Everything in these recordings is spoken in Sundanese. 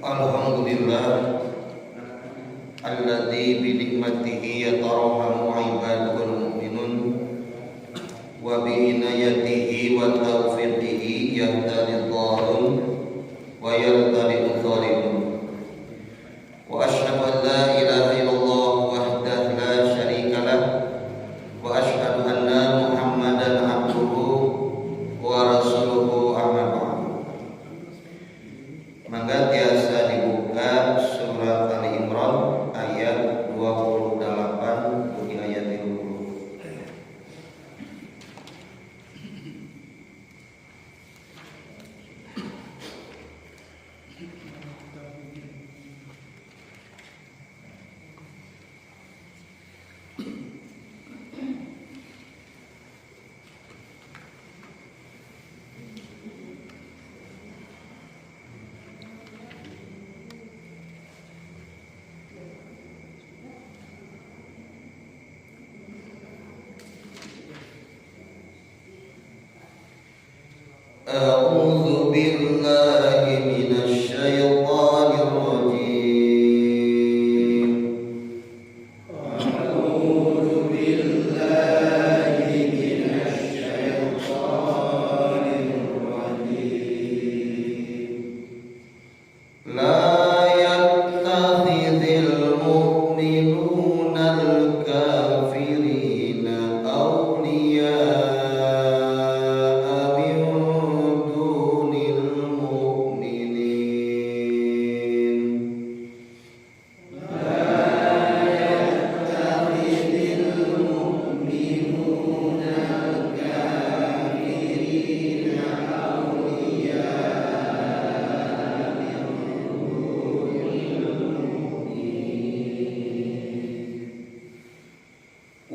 Alhamdulillah alladzi bi ni'matihi yatarahamu ibadul mu'minun wa bi inayatihi wa taufiqihi yahtadi dhalun wa yartadi zalimun. Wa asyhadu an la ilaha illallah wahdahu la syarika lah wa asyhadu anna Muhammadan abduhu wa rasuluhu, amma ba'd. Mangga tiasa dibuka surat Ali Imran ayat 28 dugi ayat 30. A'udzu billahi minasy syaithanir rajim. A'udzu billahi minasy syaithanir rajim. La yattakhidhil mu'minuna al-kafirina awliya min dunil mu'minin. La yattakhidhil mu'minuna al-kafirina awliya min dunil mu'minin.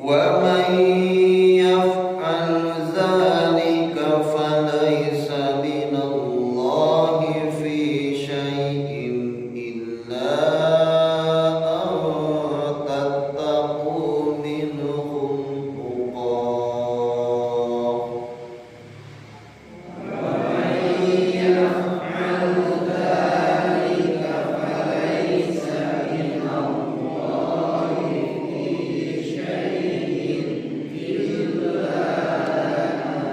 Wa man yaf'al dzalika falaysa minallahi fi syai'in illa an tattaqu minhum tuqah. Wa man yaf'al dzalika falaysa minallahi fi syai'in illa an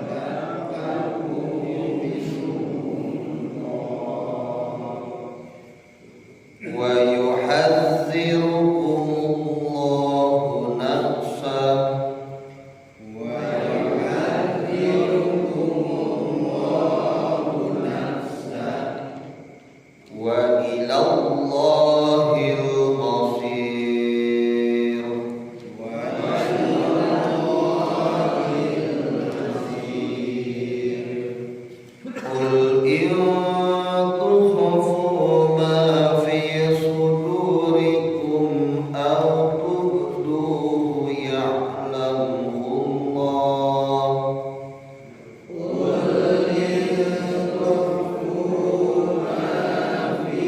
tattaqu minhum tuqah. Wa yuhadzdzirukumullahu nafsah. Wa yuhadzdzirukumullahu nafsah. Wa ilallahil masir. Wa ilallahil masir. Qul in tukhfu ma fi sudurikum aw tubduhu ya'lamhu Allah. Qul in tukhfu ma fi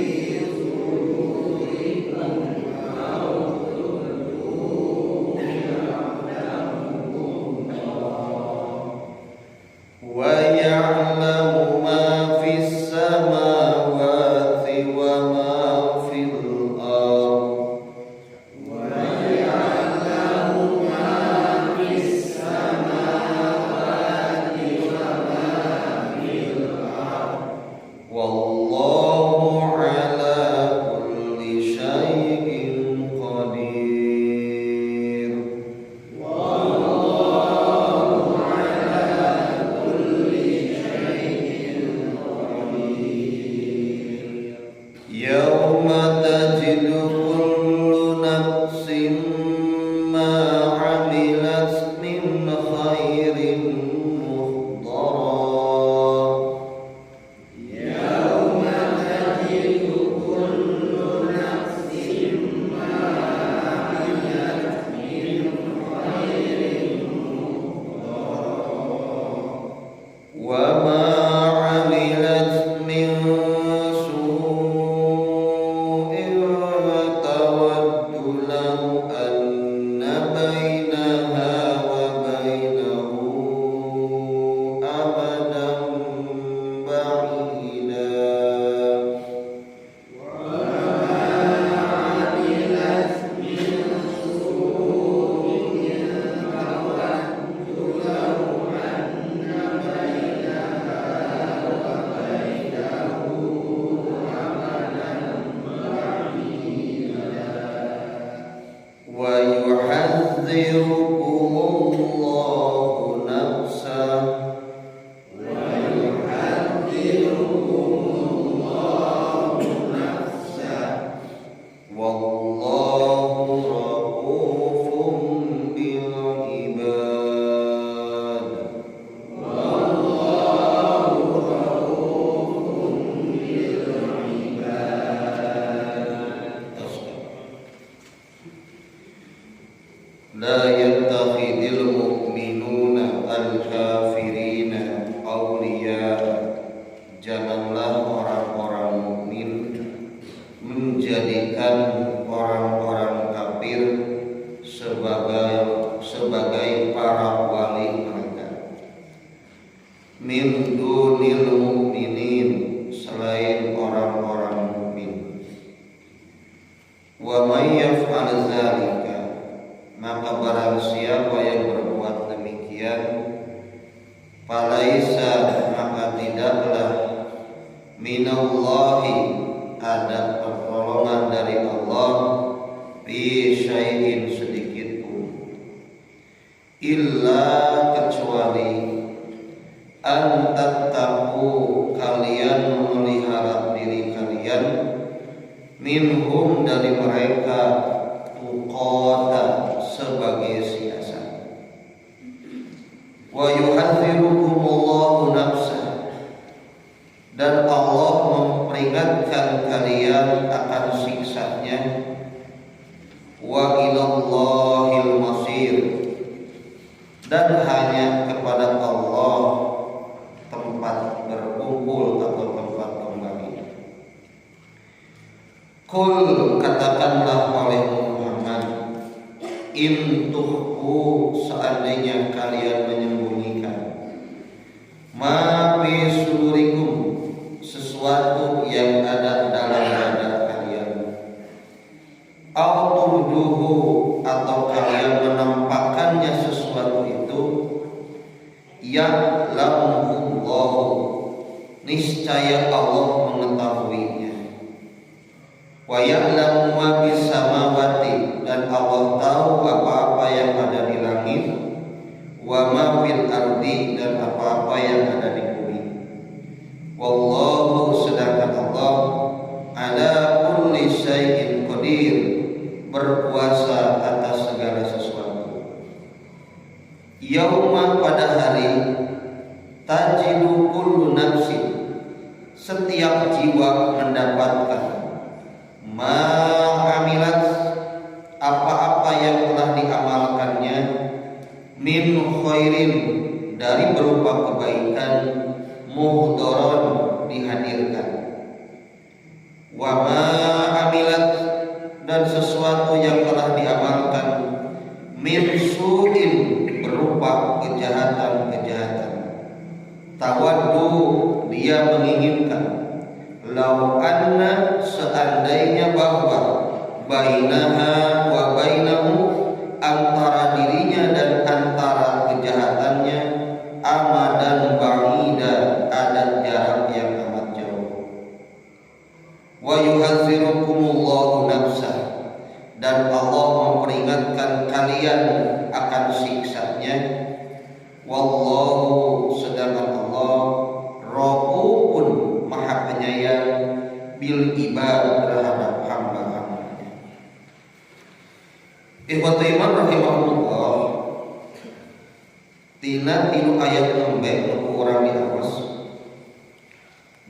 sudurikum aw tubduhu ya'lamhu Allah. Wa ya'lamu ma fis samawati wa ma fil ard. Wa ya'lamu ma fis samawati wa ma fil ard. Wallahu ala kulli syai'in qadir. Wallahu ala kulli Min dunil mu'minin, selain orang-orang mukmin. Wa may yaf'al dzalika, maka barang siapa yang berbuat demikian, falaisa, maka tidaklah, minallahi, ada pertolongan dari Allah, fi syai'in, sedikit pun, illa, kecuali, an tattaqu, kalian memelihara diri kalian, minhum, dari mereka, tuqata, sebagai siasat. Wa yuhadzirukumullahu nafsah, dan Allah memperingatkan kalian akan siksanya. Wa ilallahil masir, dan hanya kepada Allah tempat berkumpul atau tempat kembali. Qul, katakanlah oleh Muhammad, in tukhfu, seandainya kalian menyembunyikan, ma fi sudurikum, sesuatu yang ada dalam dada kalian, au tubduhu, atau kalian menampakkannya sesuatu itu, ya'lamuhullahu, niscaya Allah mengetahuinya. Wa ya'lamu ma fis samawati, dan Allah tahu apa-apa yang ada di langit, wa ma fil ardi, dan apa-apa yang ada di bumi. Wallahu, sedangkan Allah, ala kulli syai'in qadir, berkuasa atas segala sesuatu. Yauma, pada hari, tajidu kullu nafsin, setiap jiwa mendapatkan, ma amilat, apa-apa yang telah diamalkannya, min khairin, dari berupa kebaikan, muhdaron, dihadirkan, wa ma amilat, dan sesuatu yang telah diamalkan, min su'in, berupa kejahatan-kejahatan. Tawaddu, dia menginginkan, lau anna, seandainya bahwa, bainaha wa bainahu, antara dirinya dan antara kejahatannya, amadan ba'ida, ada jarak yang amat jauh. Wa yuhadzirukumullahu nafsah, dan Allah memperingatkan kalian akan siksanya. Wallahu, sedangkan Allah, raufun, maha penyayang, bil ibad, terhadap hamba-hambanya. Ikhwata iman rahimakumullah. Tina tilu ayat nembe nu urang diawas.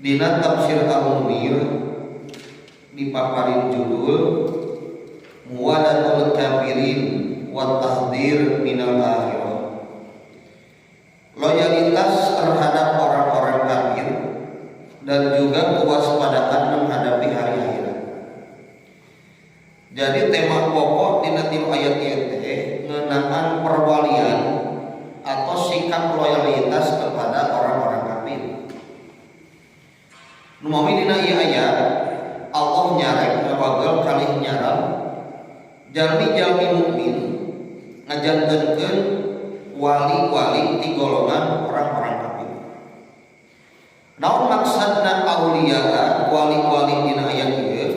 Dina tafsir Al-Munir dipaparin judul Muwalatul Kafirin wa Tahdzir minal Akhirah. Loyalitas terhadap orang-orang kafir dan juga kewaspadaan menghadapi hari akhirat. Jadi tema pokok dina tilu ayat ieu teh ngeunaan perwalian atau sikap loyalitas kepada orang-orang kafir. Numawi dina ieu ayat Allah nyarek ngabagel kalih nyaran jalmi-jalmi mukmin ngajantenkeun wali-wali ti golongan orang-orang kafir. Naon maksudna auliya, wali-wali dina ayat ieu?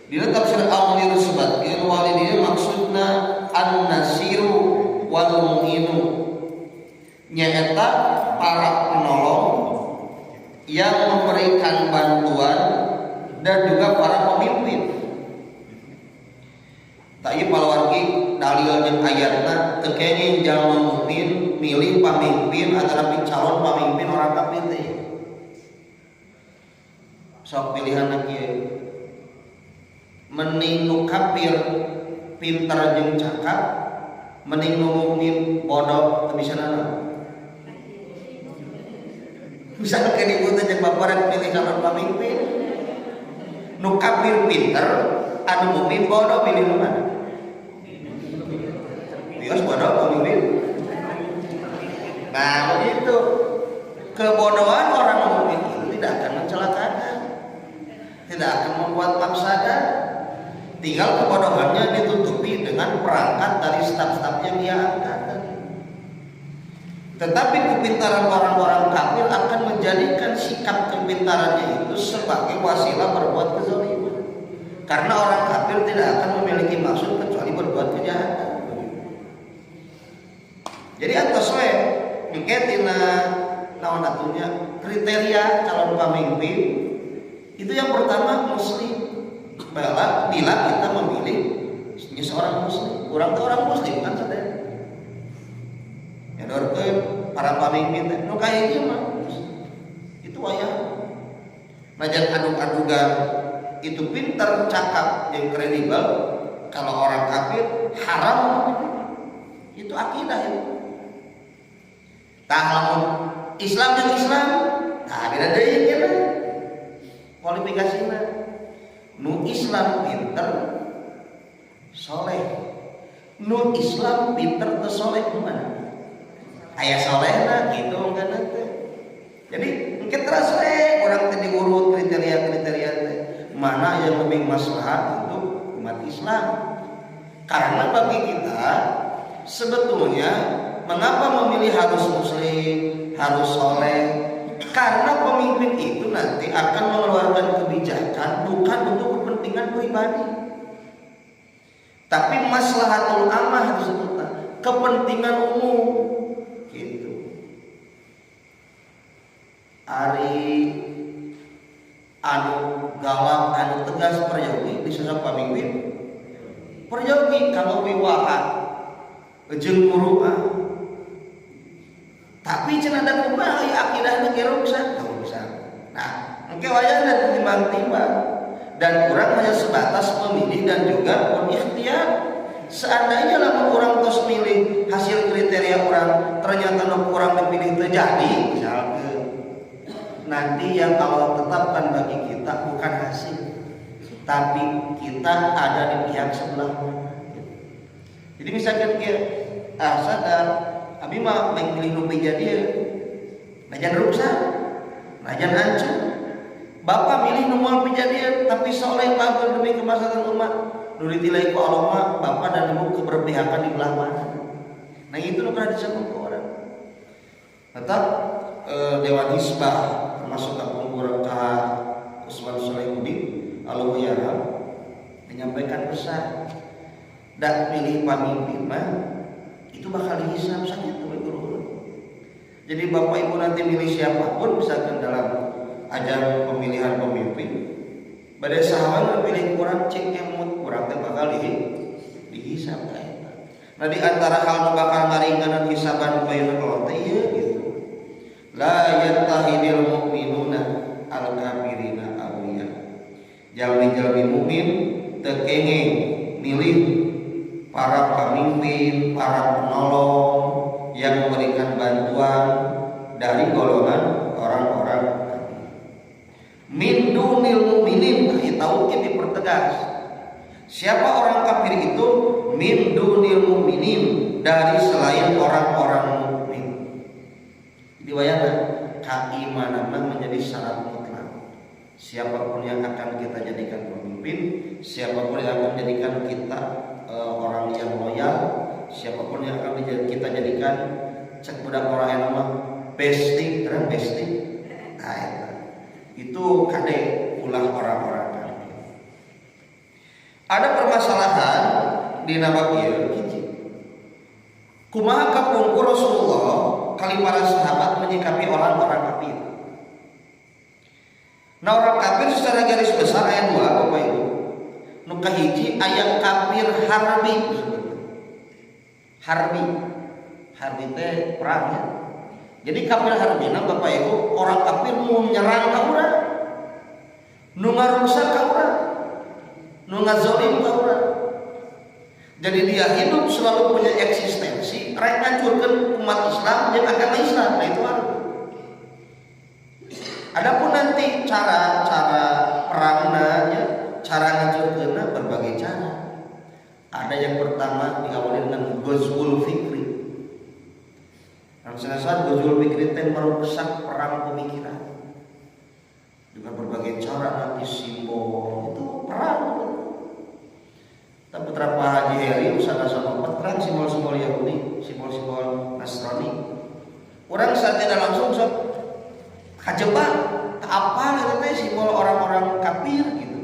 Dina tafsir Al-Munir sebatkeun wali dieu maksudna an-nasiru wal mu'inu, nyaeta para penolong yang memberikan bantuan dan juga para pemimpin. Tah, ieu palawargi dalil jeung ayatna teu kenging jalma mukmin milih pamimpin atau calon pamimpin orang kafir teh. Sok pilihan kieu, mending nu kafir pinter jeung cakap, mending nu mukmin bodoh teu bisa nanaon. Misalkan ibu teh jeung bapak milih calon pamimpin nu kafir pinter, anu mukmin bodoh, pilih nu mana? Wios bodoh pemimpin. Nah, begitu. Kebodohan orang mukmin itu tidak akan mencelakakan, tidak akan membuat mafsadah. Tinggal kebodohannya ditutupi dengan perangkat dari staf-staf yang dia angkat. Tetapi kepintaran orang-orang kafir akan menjadikan sikap kepintarannya itu sebagai wasilah berbuat kezaliman. Karena orang kafir tidak akan memiliki maksud kecuali berbuat kejahatan. Jadi atos we engke tina naon atuh nya, kriteria calon pemimpin itu yang pertama muslim. Bila, bila kita memilih seorang muslim, urang tuh orang muslim kan sadaya. Nyodorkeun para pemimpin teh nu kahiji mah itu wayah. Najan adug-adugan itu pintar, cakap, yang kredibel, kalau orang kafir haram itu, akidah itu. Tah, lamun Islam yang Islam, tah beda deui nya kualifikasina. Nu Islam pinter soleh, nu Islam pinter teu soleh, kumaha? Aya solehna gitu kan teh. Jadi mungkin terus we urang teh diurut kriteria-kriteria teh mana yang lebih maslahat untuk umat Islam. Karena bagi kita sebetulnya mengapa memilih harus muslim, harus soleh? Karena pemimpin itu nanti akan mengeluarkan kebijakan bukan untuk kepentingan pribadi, tapi maslahatul amah disebutnya, kepentingan umum gitu. Ari anu galak, anu tegas peryogi di sosok pamimpin, peryogi kalau wiwaha jeung muruah, tapi cenah ada kumaha ieu akidahna ge ruksak, rusak. Nah, engke wayahna timbang-timbang dan urang hanya sebatas memilih dan juga berikhtiar. Seandainya lamun urang tos milih, hasil kriteria urang ternyata nu kurang dipilih terjadi misalkan, nanti yang Allah tetapkan bagi kita bukan hasil, tapi kita ada di pihak sebelah mana. Jadi misalkan kita, ah sadar abi mah milih nu jadi najan ruksak, najan hancur. Bapak milih nu moal pijadian tapi soleh, bagus, demi kemaslahatan umat, nu ditilai ku Allah mah bapak dan ibu keberpihakan di belah mana. Nah, itu nu pernah disebut ke orang tetap Dewan Hisbah termasuk kapungkur Ka Usman Solihuddin Allahuyarham menyampaikan pesan dan milih pemimpin mah itu bakal dihisab sakitu guru. Jadi bapak ibu nanti milih siapapun, misalkan dalam ajang pemilihan pemimpin, pada sahabat memilih kurang cek emut kurang teh bakal dihisab ka eta. Nah, di antara hal nu bakal ngaringanan hisaban payuna Allah teh ieu gitu. La yattakhidhul mu'minuna al kafirina awliya. Jalmi-jalmi mukmin teu kenging milih para pemimpin, para penolong yang memberikan bantuan dari golongan orang-orang kafir. Min dunil mukminin, nah, taukid dipertegas. Siapa orang kafir itu? Min dunil mukminin, dari selain orang-orang mukmin. Diwayana keimanan menjadi syarat mutlak. Siapapun yang akan kita jadikan pemimpin, siapapun yang akan menjadikan kita orang yang loyal, siapapun yang akan kita jadikan cek budak orang yang nama bestie, keren bestie. Nah, itu kade ulah orang-orang kafir. Ada permasalahan di nama ieu hiji. Kumaha kapungkur Rasulullah kali para sahabat menyikapi orang-orang kafir? Nah, orang kafir secara garis besar aya dua, Bapak Ibu. Nu kahiji aya kafir harbi disebutna. Harbi. Harbi teh perang ya. Jadi kafir harbina, Bapak Ibu, orang kafir mau nyerang ka urang. Nu ngarusak ka urang. Nu ngazolim ka urang. Jadi dia hidup selalu punya eksistensi, rek ngancurkeun umat Islam jeung agama Islam. Nah, itu harus. Adapun nanti cara-cara perangna ya, cara ngancurkeunna berbagai cara. Ada yang pertama diawali dengan ghazwul fikri. Maksudnya saat ghazwul fikri teh merusak perang pemikiran dengan berbagai cara, nanti simbol itu perang. Tapi putra Pak Haji Heri usaha sama perang simbol-simbol Yahudi, simbol-simbol Nasrani. Orang saat tidak langsung sok kajebak, tak apa itu teh simbol orang-orang kafir gitu.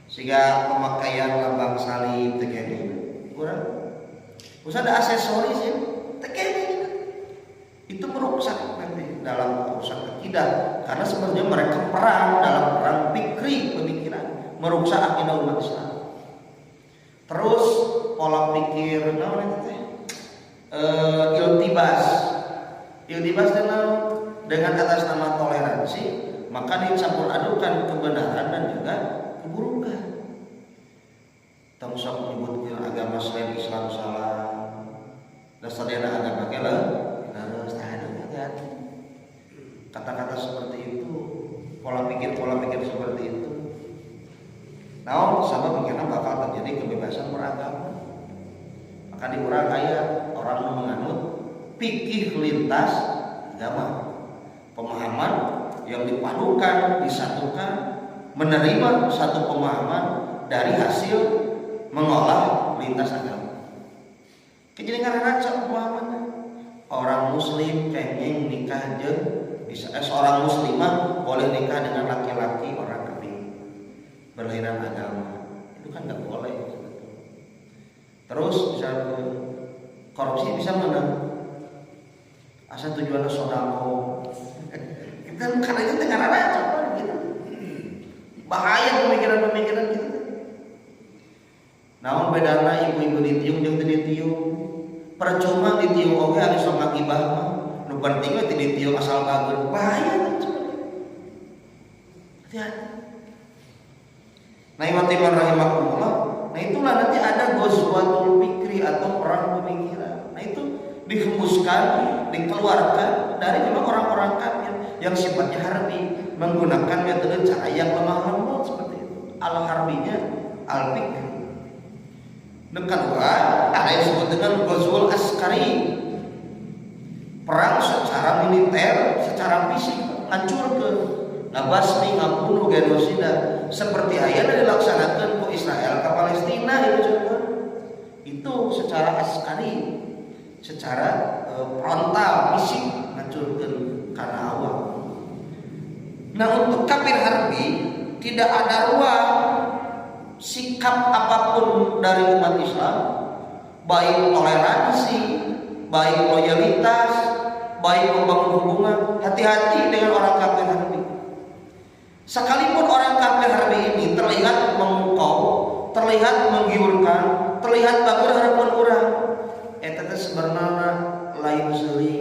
Sehingga pemakaian lambang salib teh kurang. Usah ada aksesoris ya, teh gitu. Itu merusak nanti dalam urusan akidah, karena sebenarnya mereka perang dalam perang fikri, pemikiran, merusak akidah umat Islam. Terus pola pikir naon itu teh? Iltibas. Iltibas dengan atas nama toleransi, maka dicampur adukan kebenaran dan juga keburukan. Tong sok menyebutkan agama selain Islam salah. Dasar dia agama kela harus hati-hati. Kata-kata seperti itu, pola pikir seperti itu. Nah, sama pikiran bakal terjadi kebebasan beragama. Maka di urang aya orang menganut fikih lintas agama. Pemahaman yang dipadukan, disatukan, menerima satu pemahaman dari hasil mengolah lintas agama. Jadi karena pemahamannya orang muslim kenging nikah jeung bisa, seorang muslimah boleh nikah dengan laki-laki orang kafir berlainan agama, itu kan nggak boleh sebetulnya. Terus misalnya korupsi bisa menang asal tujuannya sodakoh, kita karena itu tengah rada gitu, bahaya pemikiran-pemikiran gitu. Naon bedana ibu-ibu ditiung jeung teu ditiung? Percuma ditiung oge ari sok ngagibah mah. Nu penting mah teu ditiung asal bager. Bahaya kan seperti itu. Hati-hati. Nah, ikhwatiman rahimakumullah. Nah, itulah nanti ada ghazwatul fikri atau perang pemikiran. Nah, itu dihembuskan, dikeluarkan dari memang orang-orang kafir yang sifatnya harbi, menggunakan metode cara yang lemah lembut seperti itu. Al harbinya al fikri. Dan kedua, ada yang disebut dengan ghazwul askari. Perang secara militer, secara fisik, hancur ke ngabasmi, ngabunuh, genosida seperti ayat dilaksanakan ku Israel ke Palestina itu contoh. Itu secara askari, secara frontal, fisik ngancurkeun karena awal. Nah, untuk kafir harbi tidak ada ruang sikap apapun dari umat Islam, baik toleransi, baik loyalitas, baik membangun hubungan. Hati-hati dengan orang kafir harbi. Sekalipun orang kafir harbi ini terlihat memukau, terlihat menggiurkan, terlihat bagus harapan orang, eta teh sebenarnya lain seuli,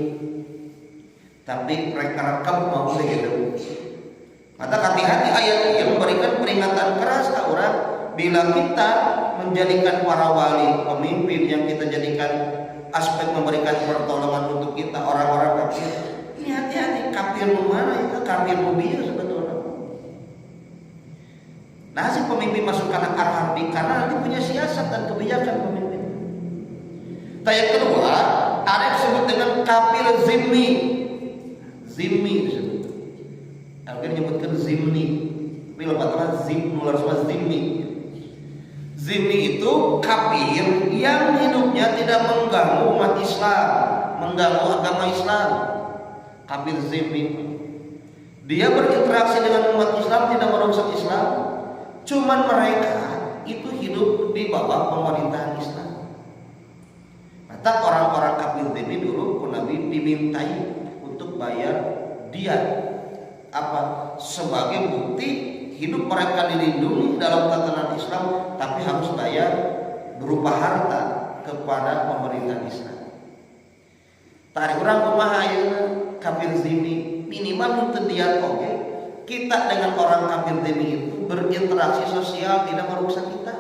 tapi mereka rekam mau gitu. Maka hati-hati, ayat ini memberikan peringatan keras ke orang bila kita menjadikan para wali, pemimpin yang kita jadikan aspek memberikan pertolongan untuk kita orang-orang kafir. Ini hati-hati, kafir mana itu, kafir mobil sebetulnya. Nah, si pemimpin masuk ke harbi karena nanti punya siasat dan kebijakan pemimpin. Nah, yang kedua, ada yang disebut dengan kafir zimmi. Zimmi disebut. Mungkin menyebutkan zimni. Tapi lepas zim nular semua zimmi. Zimmi itu kafir yang hidupnya tidak mengganggu umat Islam, mengganggu agama Islam. Kafir zimmi. Dia berinteraksi dengan umat Islam, tidak merusak Islam. Cuman mereka itu hidup di bawah pemerintahan Islam. Maka orang-orang kafir zimmi dulu ku Nabi dimintai untuk bayar diat, apa, sebagai bukti hidup mereka dilindungi dalam tatanan Islam, tapi harus bayar berupa harta kepada pemerintah Islam. Tarik orang kumaha ayeuna kafir zimmi, minimal untuk diat oke. Kita dengan orang kafir zimmi itu berinteraksi sosial tidak merusak kita.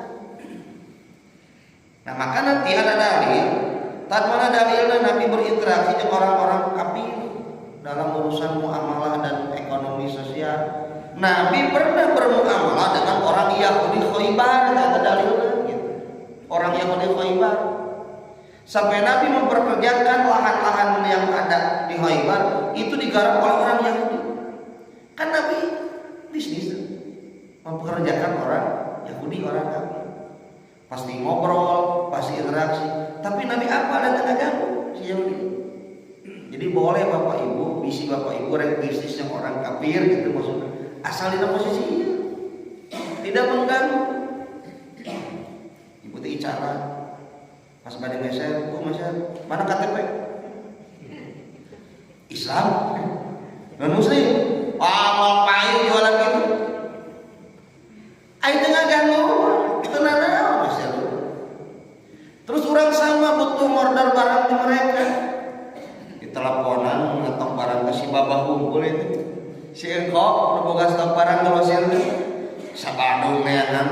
Nah, maka nanti ada dalil. Tak mana dalilnya Nabi berinteraksi dengan orang-orang kafir dalam urusan muamalah dan ekonomi sosial. Nabi pernah bermuamalah dengan orang Yahudi Khaybar, ada dalilnya gitu. Orang Yahudi Khaybar. Sampai Nabi memperkerjakan lahan-lahan yang ada di Khaybar itu digarap oleh orang Yahudi. Kan Nabi bisnis mempekerjakan orang Yahudi, orang kafir. Pasti ngobrol, pasti interaksi. Tapi Nabi apa dan tengah ganggu si Yahudi. Jadi boleh Bapak Ibu, bisi Bapak Ibu rek bisnis yang orang kafir gitu maksudnya. Asal di posisi iya. Tidak mengganggu. Ibu teh icara pas bade meser, "Bu, meser, mana KTP?" Islam, non muslim. Wah, mau payu jualan gitu. Ayo tengah ganggu, tenang masya. Terus orang sama butuh order barang di mereka. Di teleponan ngetok barang ke si babah kumpul itu. Si engkau nu boga stok barang grosir sa Bandung neangan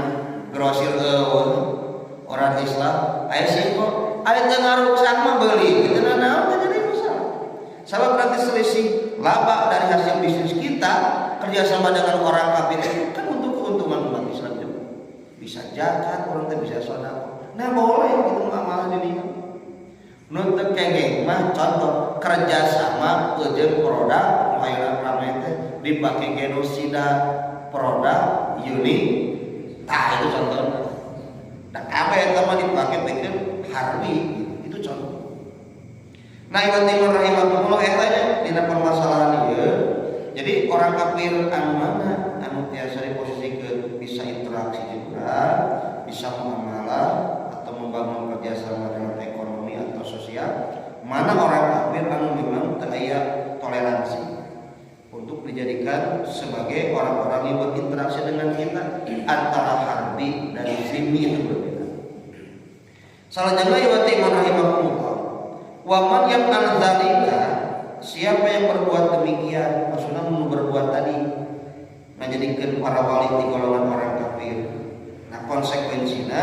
grosir orang Islam. Aya si engkau, aya teu ngaruksak mah beuli, kitu naon teh jadi masalah. Sabab nanti selisih laba dari hasil bisnis kita kerjasama dengan orang kafir itu kan untuk keuntungan umat Islam juga. Bisa zakat, orang teh bisa sedekah. Nah, boleh gitu muamalah di dinya. Nu teu kenging mah contoh kerjasama jeung produk nu ayeuna rame teh dipake genosida produk uni. Tah, itu contohnya. Nah, apa yang mah dipake bikin harbi gitu. Itu contoh. Nah, ikhwati rahimakumullah, eta nya dina permasalahan ieu. Jadi orang kafir anu mana anu tiasa diposisikeun bisa interaksi juga, bisa muamalah atau membangun kerjasama dalam ekonomi atau sosial, mana orang kafir anu memang teu aya toleransi untuk dijadikan sebagai orang-orang yang berinteraksi dengan kita, antara harbi dan zimmi itu berbeda. Salajengna, ikhwati rahimakumullah, wa man yaf'al dzalika, siapa yang berbuat demikian, maksudnya mau berbuat tadi menjadikan para wali di golongan orang kafir. Nah, konsekuensinya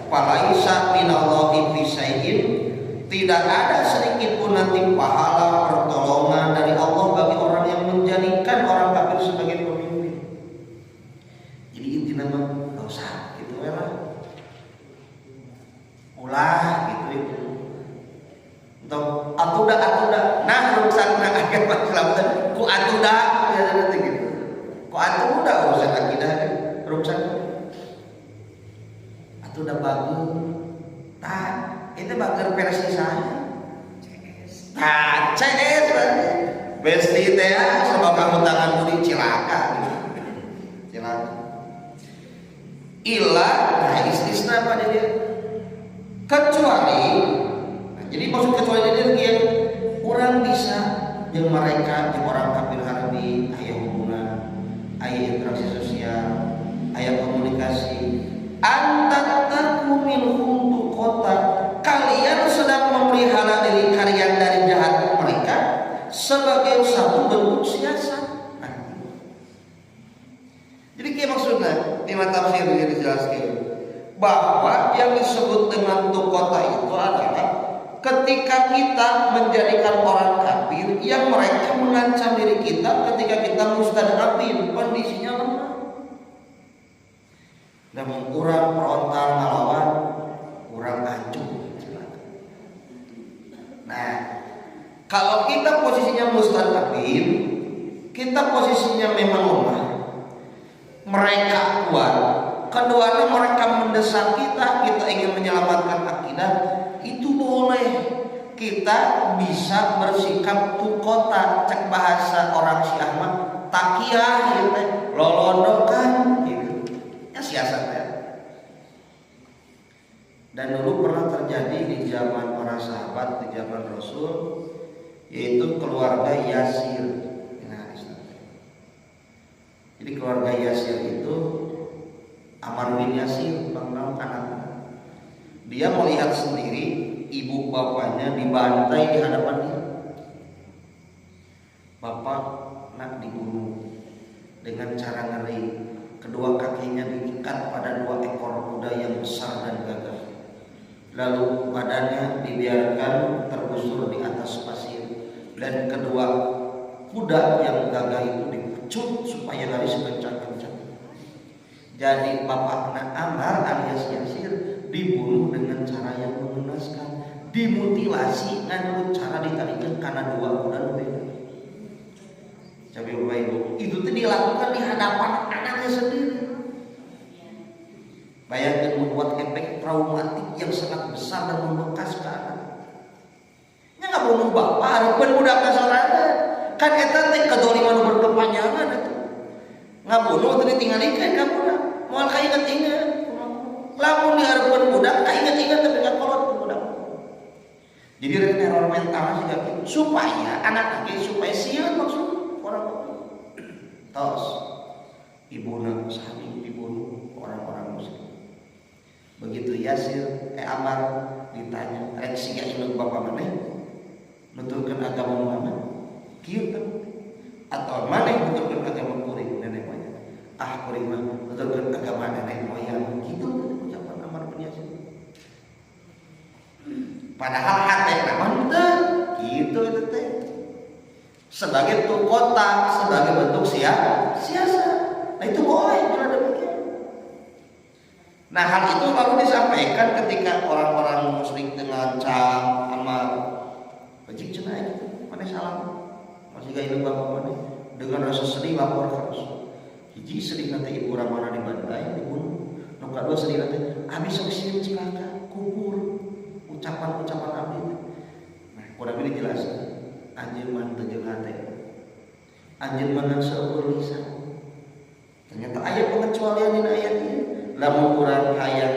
falaisa minallahi fi syai'in, tidak ada sedikit pun nanti pahala pertolongan dari Allah bagi orang yang menjadikan orang kafir sebagai pemimpin. Jadi intinya mah gak usah gitu ya lah. Ulah gitu itu. Untuk atuda atuda, nah rusak nah agama Islam teh ku atuda ya nanti gitu. Ku atuda urusan akidah kan rusak. Atuda bagus. Tah, itu bager versi saya. Tah, CS berarti. Besti teh sama kamu tangan budi cilaka gitu. Cilaka. Illa, nah istisna apa dia? Kecuali, nah, jadi maksud kecuali dia yang orang bisa yang mereka yang orang kafir harbi aya hubungan, aya interaksi sosial, aya komunikasi. An tattaqu minhum tuqatan, kalian sedang memelihara diri kalian dari jahat mereka sebagai satu bentuk siasat. Nah, jadi kayak maksudnya di tafsir ini dijelaskan bahwa yang disebut dengan tuqatan itu adalah ketika kita menjadikan orang kafir yang mereka mengancam diri kita ketika kita mustad'afin, kondisinya lemah. Namun kurang frontal ngelawan, kurang hancur. Nah, kalau kita posisinya mustad'afin, kita posisinya memang lemah, mereka kuat. Keduanya mereka mendesak kita, kita ingin menyelamatkan akidah, itu boleh. Kita bisa bersikap tuqatan, cek bahasa orang Syiah mah takiyah gitu, lolondokan gitu. Ya siasat ya. Dan dulu pernah terjadi di zaman para sahabat, di zaman Rasul, yaitu keluarga Yasir. Nah, jadi keluarga Yasir itu Ammar bin Yasir, bang anak. Dia melihat sendiri ibu bapaknya dibantai di hadapan dia. Bapak nak dibunuh dengan cara ngeri. Kedua kakinya diikat pada dua ekor kuda yang besar dan gagah. Lalu badannya dibiarkan terbusur di atas pasir dan kedua kuda yang gagah itu dipecut supaya lari sekencang-kencang. Jadi bapakna Ammar alias Yasir dibunuh dengan cara yang mengenaskan. Dimutilasi ngan cara ditalikeun kana dua kuda nu beda. Coba Bapak Ibu, itu tuh dilakukan di hadapan anaknya sendiri. Bayangkan membuat efek traumatik yang sangat besar dan membekas ke anak. Nya ngabunuh bapak, hareupeun budak sorangan. Kan eta teh kedoliman nu berkepanjangan itu. Ngabunuh teh ditinggalikeun ka budak. Moal kainget-inget. Lamun dihareupeun budak kainget-inget tapi kolot ku budak. Jadi rek teror mental juga gitu. Supaya anak lagi supaya sieun maksud orang tos ibuna sami dibunuh orang-orang muslim. Begitu Yasir Ammar ditanya, rek siga indung bapak maneh nuturkeun agama Muhammad? Kieu kan? Atau maneh nuturkeun agama kuring nenek moyang? Ah, kuring mah nuturkeun agama nenek moyang. Gitu ucapan Ammar bin Yasir. Padahal hati mah henteu gitu itu teh. Sebagai kota, sebagai bentuk siasat. Nah, itu boleh bila demikian. Nah, hal itu lalu disampaikan ketika orang-orang musyrik dengan cam Ammar bajik cenah gitu, mana salah masih gak hidup bapak mana dengan rasa sedih lapor ke Rasul. Hiji sedih nanti ibu ramana dibantai dibunuh. Nu kadua sedih nanti abi sok sieun cilaka kubur ucapan-ucapan abdi teh. Nah, kurang lebih dijelaskan anjeun mah teu jeung hate. Anjeun mah ngan seueur lisan. Ternyata aya pengecualian dina ayat ieu. Lamun urang hayang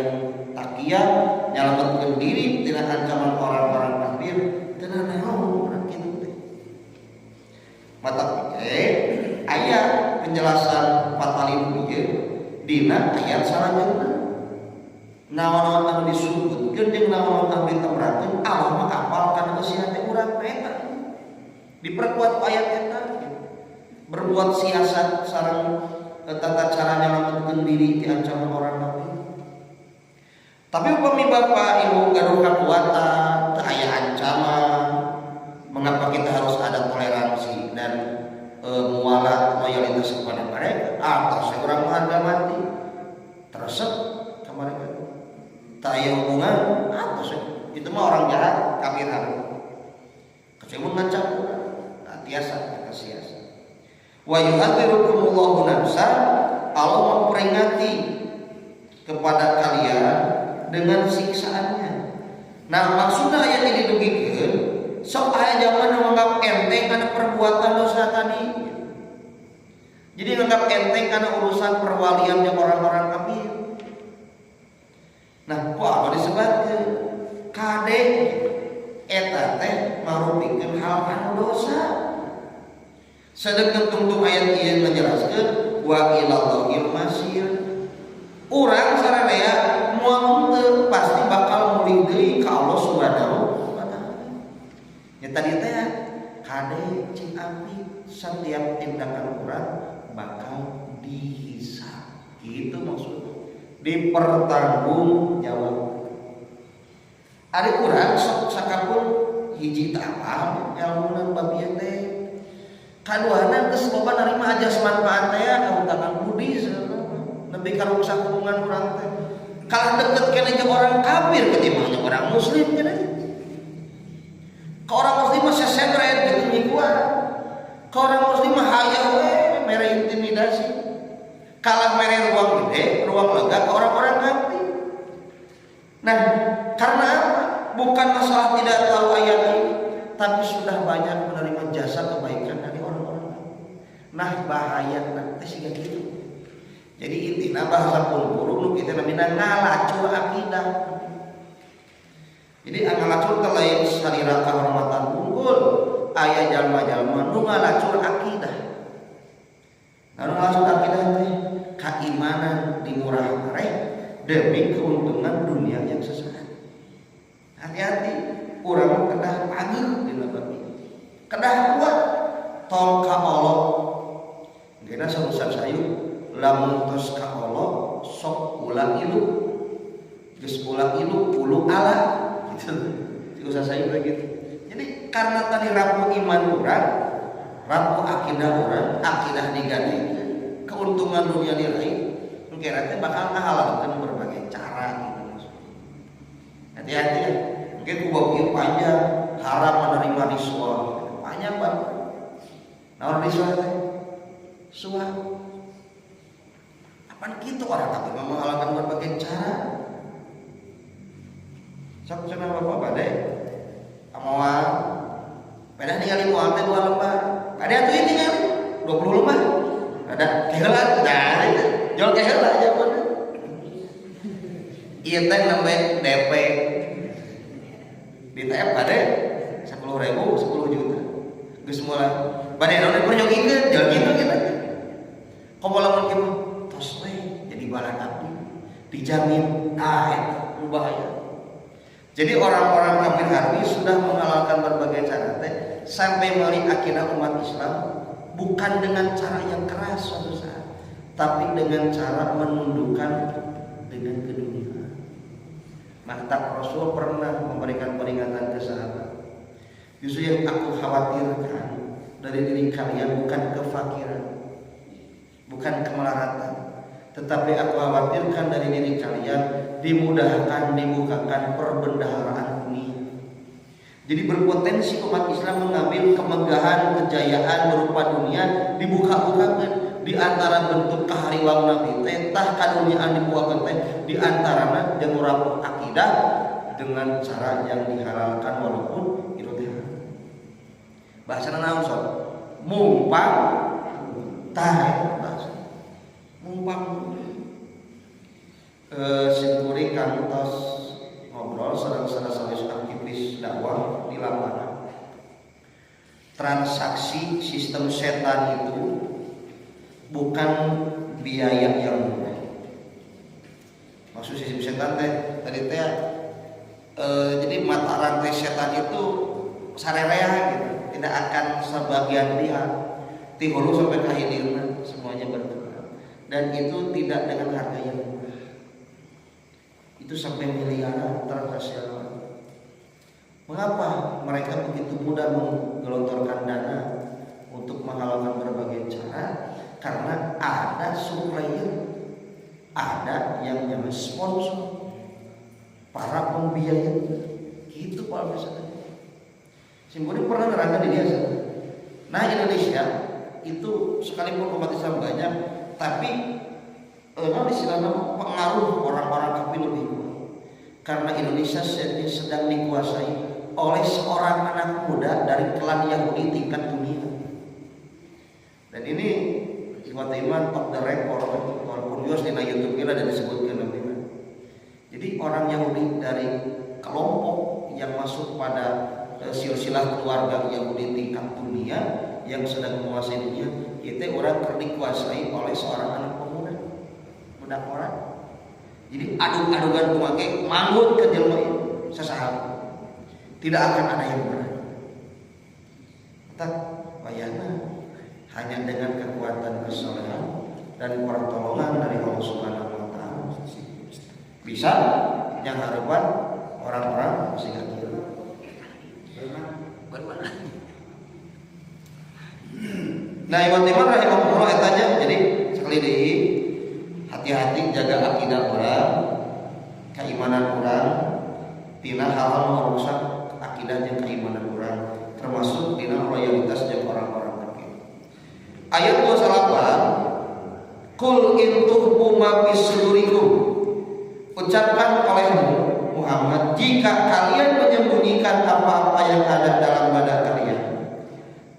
taqiyah nyalametkeun diri tina ancaman orang-orang kafir, teu naon urang kitu teh. Mata aya penjelasan fatalin ieu dina ayat salajengna. Naon-naon anu disebutkeun jeung naon-naon anu ditemrakeun Allah mah apal kana eusi hate urang eta. Diperkuat ku ayat eta. Berbuat siasat sareng tata cara nyelametkeun diri ti ancaman orang kafir. Tapi upami bapak ibu gaduh kekuatan, teu aya ancaman, mengapa kita harus ada toleransi dan mualat loyalitas kepada mereka? Atau seorang harga mati teresep ke mereka? Tak aya hubungan atau itu mah orang jahat kafir harus. Kecuali ngancam urang, nah, tiasa eta siasa. Wa yuhadzirukumullahu nafsa, Allah memperingati kepada kalian dengan siksaannya. Nah, maksudnya ayat ini didugikeun sok aya zaman menganggap enteng karena perbuatan dosa tadi. Jadi menganggap enteng karena urusan perwalian yang orang-orang kafir. Nah, kok apa disebutkan? Kade eta teh marupikeun hal anu dosa. Sedangkan tungtung ayat ieu menjelaskan wa ilallahil masir. Urang sararea moal henteu pasti bakal mulih deui ka Allah Subhanahu wa taala. Ya tadi teh kade cing api setiap tindakan urang bakal dihisab. Gitu maksudnya. Dipertanggungjawab. Ari urang sok sakapun hiji teu apal ilmuna bab ieu teh. Kaduana geus loba narima ajas manfaat teh kahutangan budi nepi ka ruksak hubungan urang teh. Kalah deket keneh jeung orang kafir ketimbang jeung orang muslim keneh. Ka orang muslim mah sesebret gitu nyikuan. Ka orang muslim mah hayang we mere intimidasi. Kalah mere ruang gede, ruang lega ke orang-orang kafir. Nah, karena apa? Bukan masalah tidak tahu ayat ini, tapi sudah banyak menerima jasa kebaikan dari orang-orang kafir. Nah, bahaya nanti sih gitu. Jadi intinya bahasa pun nu kita namina ngalacur akidah. Jadi ngalacur teh lain salira kehormatan unggul, aya jalma-jalma nu ngalacur akidah. Nah, nu ngalacur akidah teh keimanan dimurah mareh demi keuntungan dunia yang sesaat. Hati-hati, urang kedah pageuh dina bab ieu. Kedah kuat tong ka Allah. Geuna sarusan sayu lamun tos ka Allah sok ulah ilu. Geus ulah ilu ulu ala gitu. Usah sayu begitu. Jadi karena tadi rapuh iman urang, rapuh akidah urang, akidah digadekeun, keuntungan dunia diraih, mungkin nanti bakal ngahalalkeun berbagai cara gitu maksudnya. Hati-hati ya. Ge ku bab ieu panjang, haram menerima riswah. Panjang banget. Naon riswah teh? Suap. Apaan gitu orang tapi menghalalkan berbagai cara. Sok cenah bapak bade moal pada ningali moal teh dua lembar. Bade atuh ieu ningali 20 lembar. Ada keheula nah itu. Jual keheula jawabanna. Ieu teh nembe DP. Di TF bade 10 ribu, 10 juta. Geus mulai. Bade naon pernyogikeun, jual gitu gitu. Komo lamun kieu tos we jadi balan abdi. Dijamin ah itu bahaya. Jadi orang-orang kafir harbi sudah menghalalkan berbagai cara teh sampai melalui akidah umat Islam bukan dengan cara yang keras suatu saat, tapi dengan cara menundukkan dengan keduniaan. Maka Rasul pernah memberikan peringatan ke sahabat. Justru yang aku khawatirkan dari diri kalian bukan kefakiran, bukan kemelaratan, tetapi aku khawatirkan dari diri kalian dimudahkan, dibukakan perbendaharaan dunia. Jadi berpotensi umat Islam mengambil kemegahan, kejayaan berupa dunia dibuka-bukakan di antara bentuk kahariwang Nabi teh tah kaduniaan dibukakan teh di antarana jeung rapuh akidah dengan cara yang dihalalkan walaupun itu teh bahasana naon sok mumpang tah bahasa mumpang simkuring kantos ngobrol sareng salah satu aktivis dakwah di lapangan. Transaksi sistem setan itu bukan biaya yang murah. Maksud sistem setan teh tadi teh jadi mata rantai setan itu sarerea gitu, tidak akan sebagian pihak. Ti hulu sampai ke hilirna semuanya bergerak dan itu tidak dengan harga yang murah. Itu sampai miliaran transaksi. Mengapa mereka begitu mudah menggelontorkan dana untuk menghalalkan berbagai cara? Karena ada supplier, ada yang namanya sponsor, para pembiaya. Gitu Pak biasanya. Simkuring pernah nerangkan di dia. Nah, Indonesia itu sekalipun umat Islam banyak, tapi istilahnya pengaruh orang-orang kafir lebih kuat. Karena Indonesia sedang dikuasai oleh seorang anak muda dari klan Yahudi tingkat dunia. Dan ini ikhwat iman off the record, walaupun yos di YouTube kita dan disebutkan namanya. Jadi orang Yahudi dari kelompok yang masuk pada silsilah keluarga Yahudi tingkat dunia yang sedang menguasai dunia, itu orang dikuasai oleh seorang anak pemuda, budak orang. Jadi adug-adugan kumake manggut ke jelma itu sesahab. Tidak akan ada yang berani. Tak wayana hanya dengan kekuatan kesolehan dan pertolongan dari Allah Subhanahu wa taala bisa yang harapan orang-orang sehingga kira. Baru. Nah, ikhwat iman rahimakumullah etanya jadi sekali deui hati-hati jaga akidah urang, keimanan urang tina hal-hal merusak akidah jeung keimanan urang termasuk dina loyalitas jeung orang-orang kafir. Ayat 28. Qul in tukhfu ma fi sudurikum, ucapkan olehmu Muhammad jika kalian menyembunyikan apa-apa yang ada dalam dada kalian,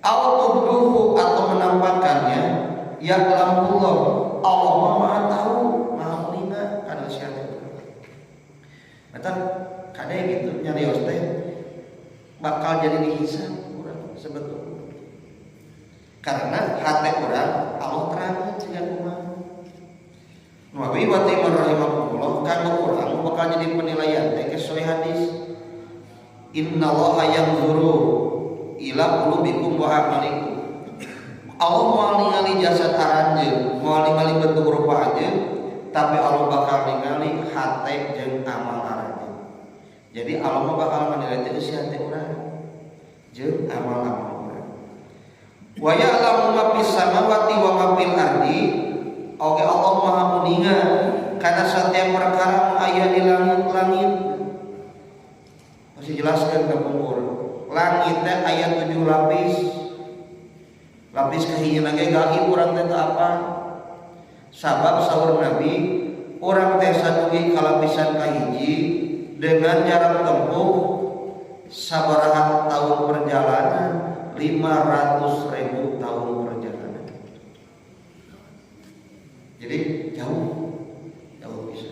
au tubduhu atau menampakkannya, ya'lamullah, Allah Maha tahu, Maha uninga kana siapa itu. Eta kade gitu nyarios teh bakal jadi dihisab urang sebetulnya. Karena hati urang Allah terangkeun siga kumaha. Nabi wa iman rahimakumullah kanggo urang bakal jadi penilaian teh sesuai hadis. Innallaha yanzuru ila qulubikum wa a'malikum. Allah moal ningali jasad aranjeun, moal ningali bentuk rupa anjeun, tapi Allah bakal ningali hate jeung amal aranjeun. Jadi Allah mah bakal menilai teh eusi hate urang jeung amal-amal urang. Wa ya'lamu ma fis samawati wa ma fil ardi. Oke, Allah Maha uninga karena setiap perkara aya di langit-langit. Mesti jelaskan ke pungkur. Langit teh aya 7 lapis. Lapis kahiji ge gaib, urang teh teu apa. Sabab saur Nabi, urang teh sadugi ka lapisan kahiji dengan jarak tempuh sabaraha tahun perjalanan? 500 ribu tahun perjalanan. Jadi jauh, jauh bisa.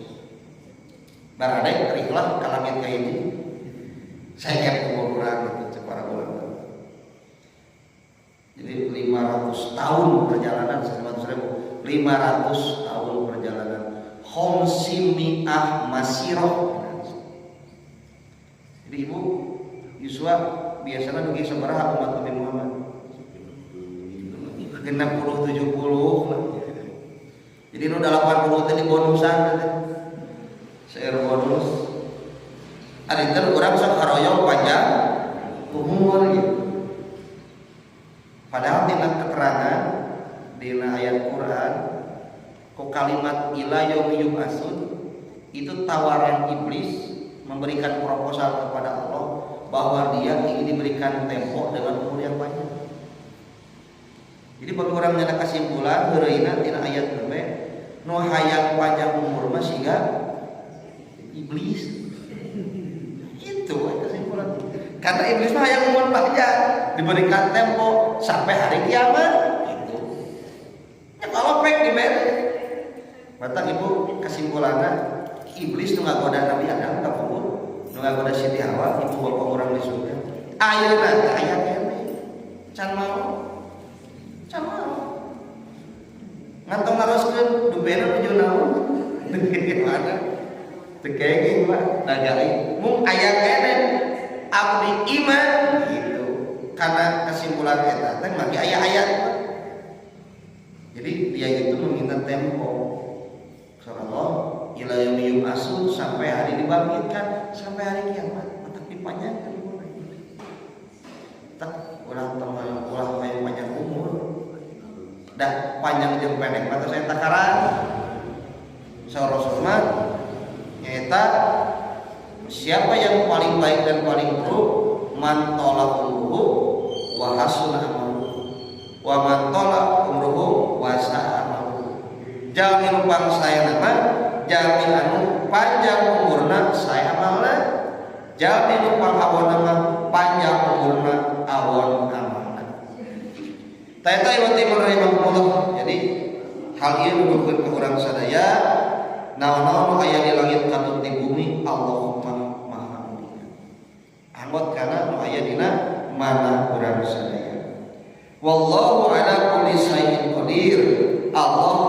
Baradai rihlah ka langit kahiji. Saya kayak kurang gitu cek para ulama. Jadi 500 tahun perjalanan, 100 ribu, 500 tahun perjalanan. Khamsimi'ah masiroh. Jadi ibu Yusua biasanya dugi sabaraha umat Nabi Muhammad? 60 70. Jadi nu 80 teh bonusan teh. Seueur bonus. Ari teh urang sok haroyong panjang umur gitu. Padahal dina keterangan dina ayat Quran ku kalimat ila yaumi yub'atsun itu tawaran iblis memberikan proposal kepada Allah bahwa dia ingin diberikan tempo dengan umur yang panjang. Jadi bagi orang nyana kesimpulan heureuyna tina ayat nembe nu hayang panjang umur mah siga iblis. Itu kesimpulan. Karena iblis mah hayang umur panjang, diberikan tempo sampai hari kiamat itu. Ya kalau pek diberi. Mata ibu kesimpulannya iblis nu ngagoda Nabi Adam kapungkur, nu ngagoda Siti Hawa, ibu bapak orang di surga. Ayeuna teh aya keneh. Can mau. Can mau. Ngantong naroskeun dubena nuju naon? Mana? Teu kenging mah da gaib. Mung aya keneh abdi iman gitu. Karena kesimpulan eta teh magi aya ayat. Jadi dia itu meminta tempo. Allah ila yaumi yub'atsun, sampai hari dibangkitkan, sampai hari kiamat, tetap dipanjangkan umur. Tak ulah teman ulah kayak panjang umur. Dah panjang jeung pendek mah saya takaran. Saur Rasul mah nyaeta siapa yang paling baik dan paling buruk? Man thola umruhu wa hasuna amaluhu wa man thola umruhu wa sa'a amaluhu. Jalmi nu saena mah jalmi anu panjang umurna, sae amalna. Jalmi nu pangawonna mah panjang umurna, awon amalna. Tah eta, ikhwati rahimakumullah. Jadi hal ieu nuduhkeun ka urang sadaya, naon-naon nu aya di langit katut di bumi, Allah Maha Mulia. Anggot kana nu aya dina mana urang sadaya. Wallahu ala kulli syai'in qadir. Allah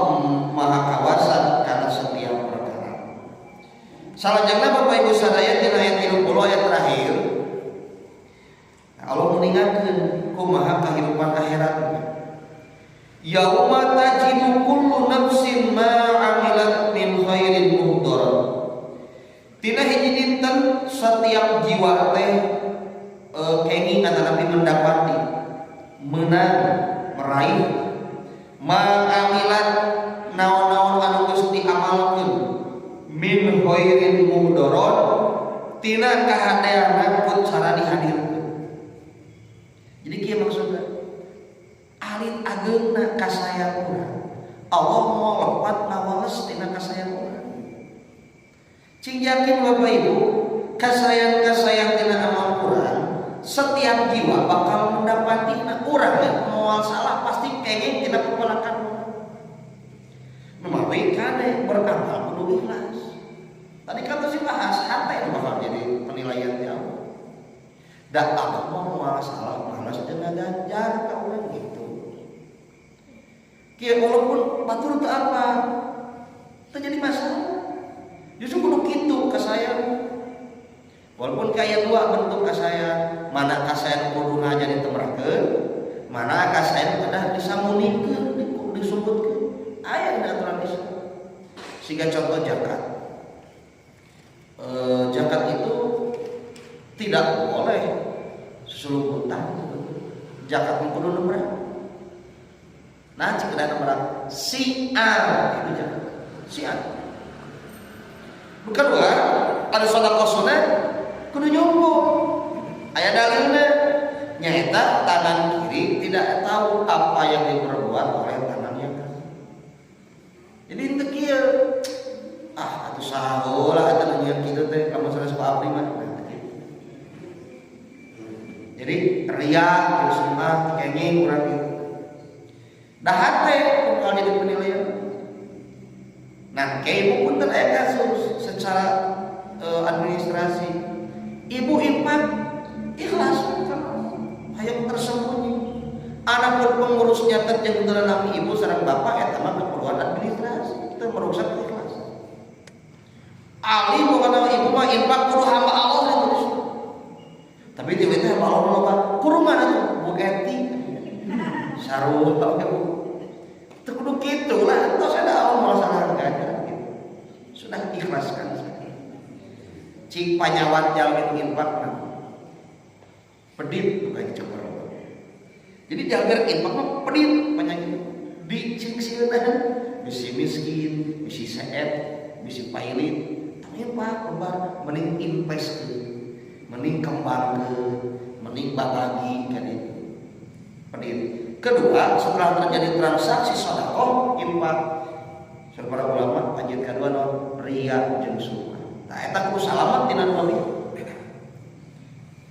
Maha kawasa kana setiap perkara. Salajengna, Bapak Ibu sadaya, dina ayat 30, ayat terakhir, Allah mengingatkan kumaha kehidupan akhirat. Yauma tajidu kullu nafsin ma amilat min khairin muhdaran. Tina hiji dinten setiap jiwa teh kenging atanapi mendapati, menang, meraih, ma amilat, naon-naon anu geus diamalkeun, min khairin muhdaran, tina kahadeanna ku cara dihadirkeun. Jadi kieu maksudna, alit ageungna kasayang urang, Allah moal lepat ngawales tina kasayang urang. Cing yakin, Bapak Ibu, kasayang-kasayang tina amal urang, setiap jiwa bakal mendapati urang moal salah, pasti kenging tina pepelakan. Memawi kade beramal kudu ikhlas. Tadi kan terus dibahas hati itu bakal jadi penilaian ti Allah. Dan Allah mau moal salah, malas jeung ngaganjar ka urang gitu. Kieu walaupun batur teu apa, teu jadi masalah. Justru kudu kitu kasayang. Walaupun kayak dua bentuk kasayang, mana kasayang kudu jadi temerakeun, mana kasayang kedah disamunikeun, disebutkeun. Aya dina aturan Islam. Sehingga contoh zakat. Zakat itu tidak boleh seselumputan. Zakat kudu nemrah. Nah, cik kedah nemrah siar itu zakat. Siar. Kedua, ada sedekah sunat Kudu nyumput. Aya dalilna, nyaeta tangan kiri tidak tahu apa yang diperbuat oleh tangan yang kanan. Jadi henteu kieu. Ah, atuh saha lah eta nu nyieun kitu teh, lamun sanes Pak Abdi mah. Nah, gitu. Jadi ria terus mah kenging urang gitu. Dah hate kalau jadi penilaian. Nah, kayak ibu pun aya kasus secara administrasi. Ibu infak ikhlas, hayang tersembunyi. Adapun pengurusnya terjadi dalam ibu sareng bapak, eta mah keperluan administrasi, itu merusak keikhlasan. Ali bukan ibu mah infak kudu hamba Allah itu. Tapi dia teh hamba Allah loba. Kudu mana tuh? Bu Eti. Sarua bu. Teu kudu kitu lah, tos ada Allah masalah harganya gitu. Sudah ikhlaskan saja. Cik panyawat jalmi infak mah. Pedit bukan cek. Jadi jalmi infak mah pedit penyakit. Dicingsieunan bisi miskin, bisi seet, bisi pailit. Tapi infak lebar mending invest, mending kembangkeun, mending babagi kan itu. Pedit. Kedua, setelah terjadi transaksi sedekah infak, para ulama panjat kedua no ria jeung sum'ah. Tah eta kudu salamat tina dua.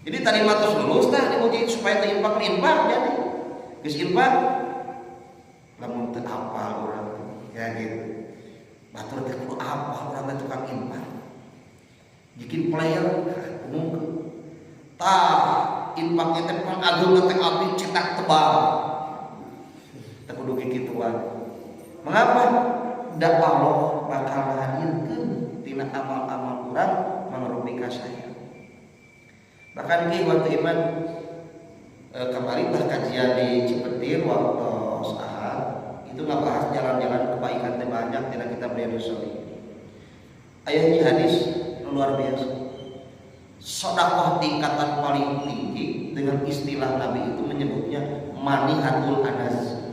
Jadi tadi mah tos lulus tah diuji supaya teu infak, infak jadi. Geus infak lamun teu apal urang ya gitu. Batur teh kudu apal urang teh tukang infak. Bikin player umum. Tah infaknya teh pangageung teh abdi cetak tebal. Teu kudu kikituan. Mengapa? Da Allah bakal ngahadirkeun tina amal-amal urang mangrupi ka saya. Bahkan ki waktu iman kemarin lah kajian di Cipetir waktu Ahad itu nggak bahas jalan-jalan kebaikan teh banyak tidak kita beli. Ayahnya hadis luar biasa. Sodakoh tingkatan paling tinggi dengan istilah Nabi itu menyebutnya manihatul anas.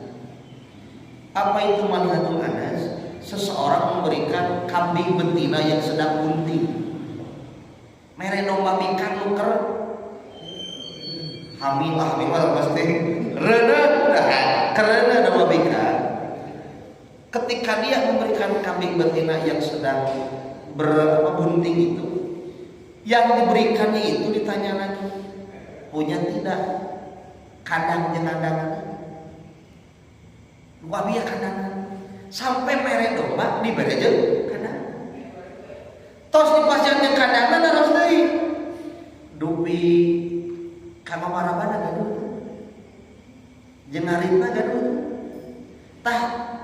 Apa itu manihatul anas? Seseorang memberikan kambing betina yang sedang bunting. Mere domba bikang nu keur hamil, ah, hamil mah pasti reuneuh, karena domba bikang. Ketika dia memberikan kambing betina yang sedang bunting itu, yang diberikannya itu ditanya lagi, punya tidak kandang jenandangan? Wabia kandangan sampai mere domba dibere jeung kandang. Tos dipasihan jeung kandangan, harus deui dupi kanggo marabana gaduh jeung ngaritna gaduh. Tah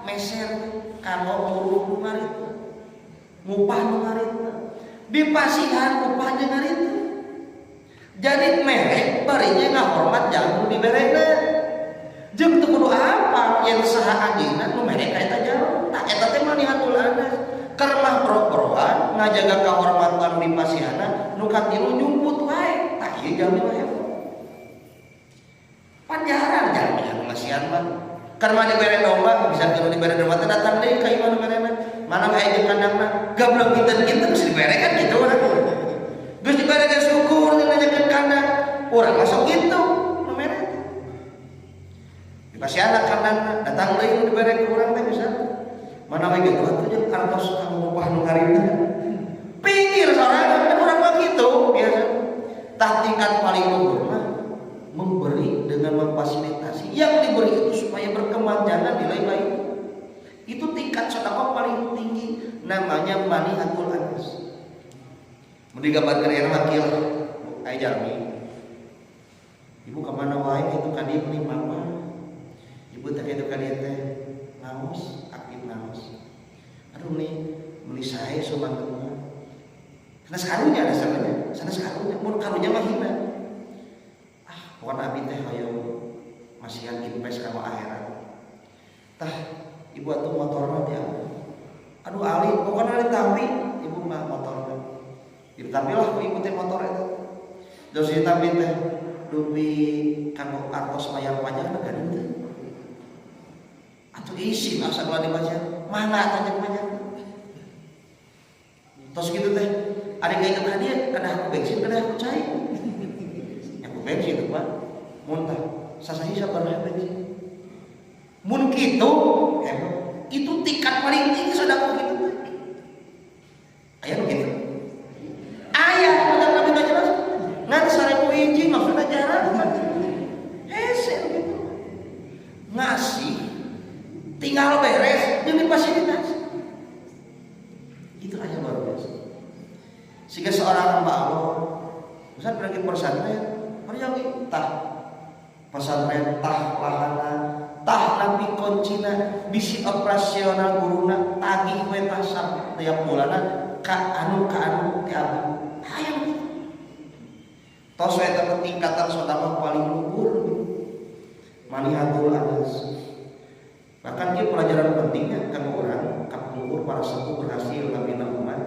meser kanggo nguruh nu ngaritna, ngupah nu ngaritna, dipasihan upah jeung ngaritna. Jadi mere barinya ngahormat jalmi diberena jeung teu kudu apa yang saha anjeunna nu mere ka eta jalma. Tah eta teh manihatul anas. Keur mah boro-boroan ngajaga kahormatan di pasihana, nu katilu nyumput wae. Tah ieu jalmi mah hebat. Pan jarang jalmi anu masihan mah. Keur mah dibere domba, bisa kalau dibere domba teh datang deui ka imah nu merena. Mana aya jeung kandangna, gablek kinten-kinten geus dibere kan gitu urang. Geus dibere ge syukur nanyakeun kandang. Urang masuk gitu nu mere teh. Dipasihan kandangna, datang deui nu dibere ku urang teh bisa. Mana we gitu atuh jeung artos kanggo ngupah nu ngaritna. Pikir sorangan kan urang mah gitu biasa. Tah tingkat paling luhur mah memberi dengan memfasilitasi yang diberi itu supaya berkembang, jangan nilai baik. Itu tingkat sedekah paling tinggi, namanya manihatul anas. Mun digambarkeun enak mah kieu, aya jalmi. Ibu kemana wae itu ka dieu beli mama. Ibu teh kitu ka dieu teh ngaos, aktif ngaos. Aduh nih, beli sae sumangetna. Sanes karunya dasarnya, sanes karunya, mun karunya mah hina. Ah, pokoknya abi teh hoyong masihan invest ka akhirat. Tah, ibu atuh motorna teh. Aduh ali, pokoknya ali tampi, ibu mah motorna. Ditampi lah ku ibu teh motor eta. Terus ditampi teh dupi kanggo artos mayar pajak gaduh teh. Atuh isin asa kalau dibaca, mangga tanya pajak. Terus gitu teh. Ada kayak ka dieu kedah ku bensin, kedah ku cai. Ya ku bensin tuh, Pak. Muntah. Sasasi sabaraha bensin. Mun kitu hebat. Itu tingkat paling tinggi sedekah gitu teh. Aya nu kitu. Aya udah nabi teh jelas. Ngan 1000 hiji maksudnya jarang kan. Hese gitu. Ngasih tinggal beres jeung fasilitas. Itu aja luar biasa. Sehingga seorang hamba Allah, Ustaz pergi pesantren, pergi tah pesantren tah lahana, tah nabi kuncina, bisi operasional guruna, tagih we tah tiap bulana ka anu ti abdi. Hayang gitu. Tos we eta tingkatan sedekah paling luhur. Manihatul anas. Bahkan dia pelajaran pentingnya kanggo urang kapungkur para sepuh berhasil ngabina umat.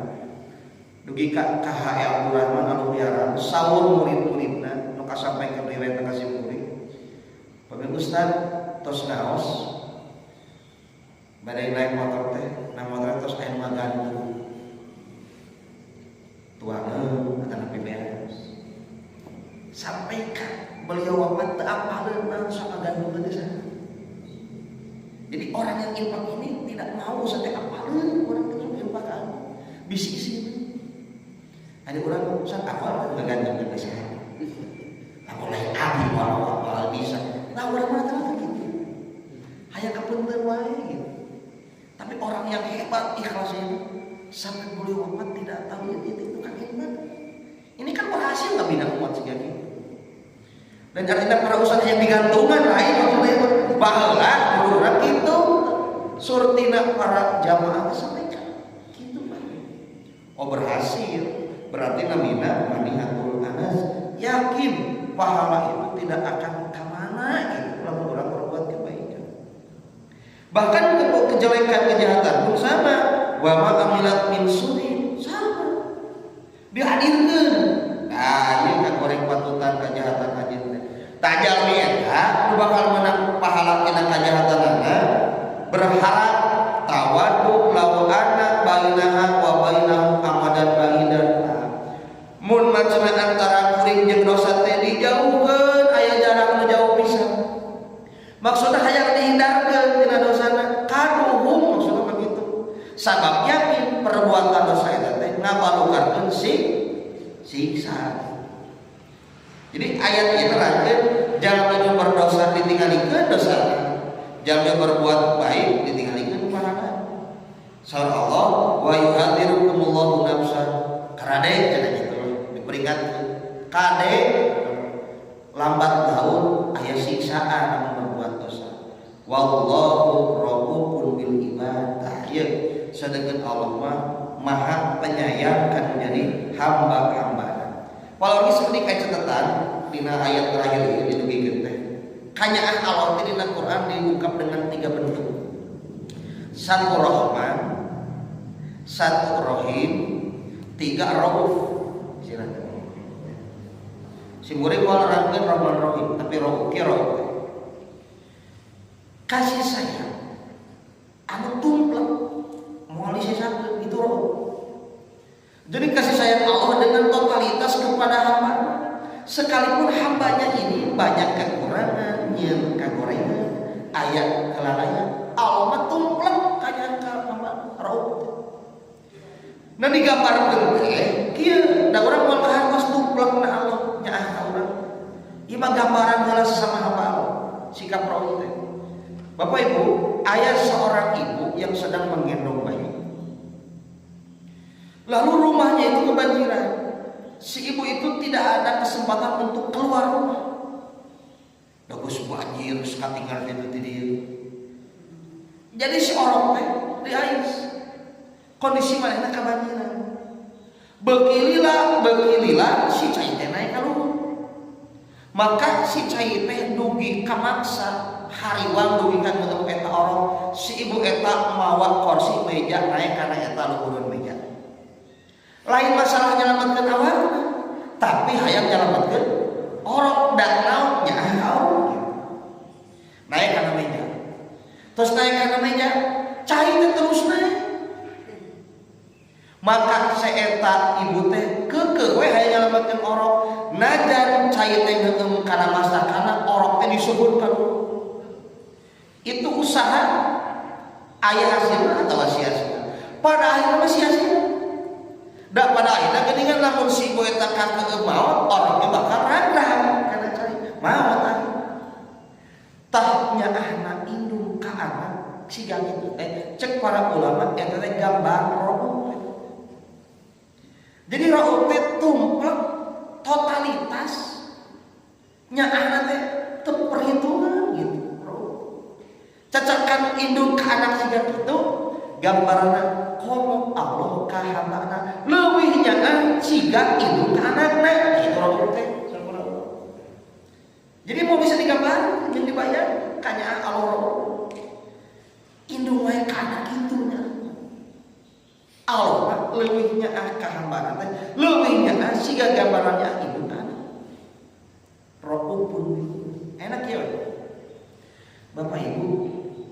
Dugi ka KH Abdurrahman Al-Biaran saur murid-muridna nu kasampaikan riwayat ka simkuring. Pami Ustad tos ngaos bade naik motor teh, na motor tos aya nu ngagantung. Tuangeun atanapi beres. Sampai ka beliau wafat teu apaleun naon sok ngagantungkeun teh saha. Jadi orang yang infak ini tidak mau sampai apaleun urang teh sok infak ka bisi isin. Ada orang sang apal ngagantungkeun teh saha. Lamun lain abdi walau apal bisa. Nah urang mah rata-rata gitu. Hayang kapunten wae gitu. Tapi orang yang hebat ikhlasnya itu sampai beliau wafat tidak tahu itu kan hebat. Ini kan berhasil nggak bina umat sehingga gitu. Dan artinya para ustaz yang digantungan lain maksudnya itu baheula urang gitu surtina para jamaah sampai kan gitu Pak. Oh berhasil berarti namina manihatul anas yakin pahala itu tidak akan kemana gitu lamun orang berbuat kebaikan. Bahkan kejelekan kejahatan pun sama. Wa ma amilat min su'in sama. Dihadirkeun. Nah, ieu kagoreng patutan kejahatan anjeun teh. Tah jalmi eta nu bakal menang pahala tina kajahatanana berharap tawaddu law anna bainaha wa bainahu amadan ba'idan. Mun maksudna antara kuring jeung dosa teh dijauhkeun aya jarak nu jauh pisan. Maksudna hayang dihindarkeun tina dosana kaduhung maksudna begitu. Sabab yakin perbuatan dosa eta teh ngabalukarkeun siksa. Jadi ayat ini nerangkeun jalmi nu berdosa ditinggalikeun dosana. Jalmi berbuat baik ditinggalikeun pahalana. Saur Allah wa yuhadzirukumullahu nafsa. Karade cenah gitu diperingatkeun. Kade lambat laun aya siksaan anu berbuat dosa. Wallahu raufun bil ibad. Tah ieu sedengkeun Allah mah maha penyayang kan menjadi hamba-hamba. Walau ini seperti kayak catatan dina ayat terakhir ini didugikeun teh. Kanyaah Allah teh dina Quran diungkap dengan tiga bentuk. Satu Rahman, satu Rahim, tiga Rauf. Silakan. Simkuring moal nerangkeun Rahman Rahim, tapi Rauf ki Rauf. Kasih sayang anu tumplek moal disesakeun itu Rauf. Jadi kasih sayang Allah dengan totalitas kepada hamba. Sekalipun hambanya ini banyak kekurangan, nyieun kagorengan, aya kelalaian, Allah mah tumplek kaya ka hamba Rauf. Nah digambarkeun teh kieu da urang moal kahartos tumplekna Allah nyaah ka urang. Ieu mah gambaran heula sesama hamba Allah, sikap Rauf teh. Bapak Ibu, ayah seorang ibu yang sedang menggendong bayi. Lalu rumahnya itu kebanjiran. Si ibu itu tidak ada kesempatan untuk keluar rumah. Bagus banjir, katinggal itu di. Jadi si orang teh diais. Kondisi manehna kebanjiran. Beuki lila, beuki lila si cai teh naik ka luhur. Maka si cai teh dugi kamaksa hariwang dugi ka ngeueup eta orok, si ibu eta mawa kursi meja naik kana eta luhureun meja. Lain masalah nyelametkeun awakna, tapi hayang nyelametkeun orok da naon nyaah ka orok gitu. Naik kana meja. Terus naik kana meja, cai teh terus naik. Maka seeta ibu teh keukeuh we hayang nyalametkeun orok, najan cai teh ngeueum kana masakana, orok teh disuhunkan. Itu usaha aya hasilna atau sia-sia? Pada akhirnya mah sia-sia. Da pada akhirnya geuningan lamun si ibu eta kakeueuh maot, oroknya bakal ragrag kana cai maot akhirna. Tah, nyaahna indung ka anak siga kitu teh, cek para ulama, eta teh gambar rauf. Jadi rauf teh tumplek, totalitas, nyaahna teh teu perhitungan gitu. Rauf. Cacakan indung ka anak siga kitu, gambaranna komo Allah ka hambana leuwih nyaah siga indung ka anakna. Itu rauf teh. Jadi mau bisa digambar yang dibayar kanya Allah rauf. Indung wae ka anak kitu nya. Allah mah leuwih nyaah ka hambana teh, leuwih nyaah siga gambarannya indung ka anak. Raufun enak ya. Bapak Ibu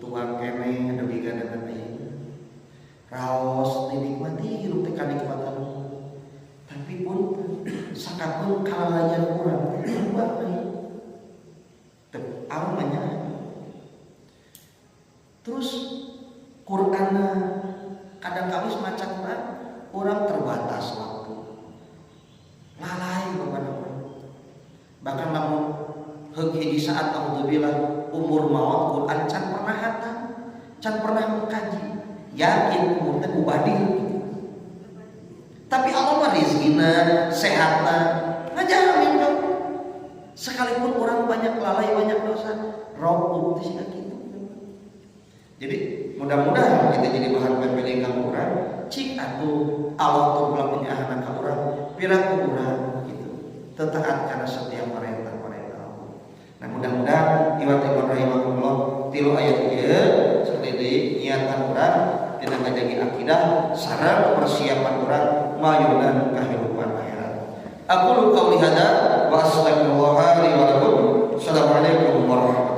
tuang keneh dugi ka dengan ayeuna. Raos dinikmati hirup teh kanikmatan. Tapi pun sakapun kalalaian urang teh loba we. Teu Allah mah nyaah. Terus Qur'an, kadang kawis maca Quran orang terbatas waktu, lalai kepada orang. Bahkan lamun heug hiji saat, alhamdulillah, umur maut Quran can pernah hatam, can pernah mengkaji, yakin umur teh mubazir gitu. Tapi Allah mah rizkina, sehatna ngajamin kau, sekalipun orang banyak lalai, banyak dosa. Rauf teh siga kitu. Jadi mudah-mudahan kita jadi bahan pembeling ka urang. Cik atuh, Allah tumplak nyaahna ka urang, piraku urang gitu tetaat karena setiap perintah-perintah Allah. Nah, mudah-mudahan ikhwat iman rahimakumullah, tilu ayat ieu sekali deui niatan urang dina ngajagi akidah sareng persiapan urang mayunan kehidupan akhirat. Aqulu qauli hadza wa astaghfirullah li wa lakum. Assalamualaikum warahmatullahi.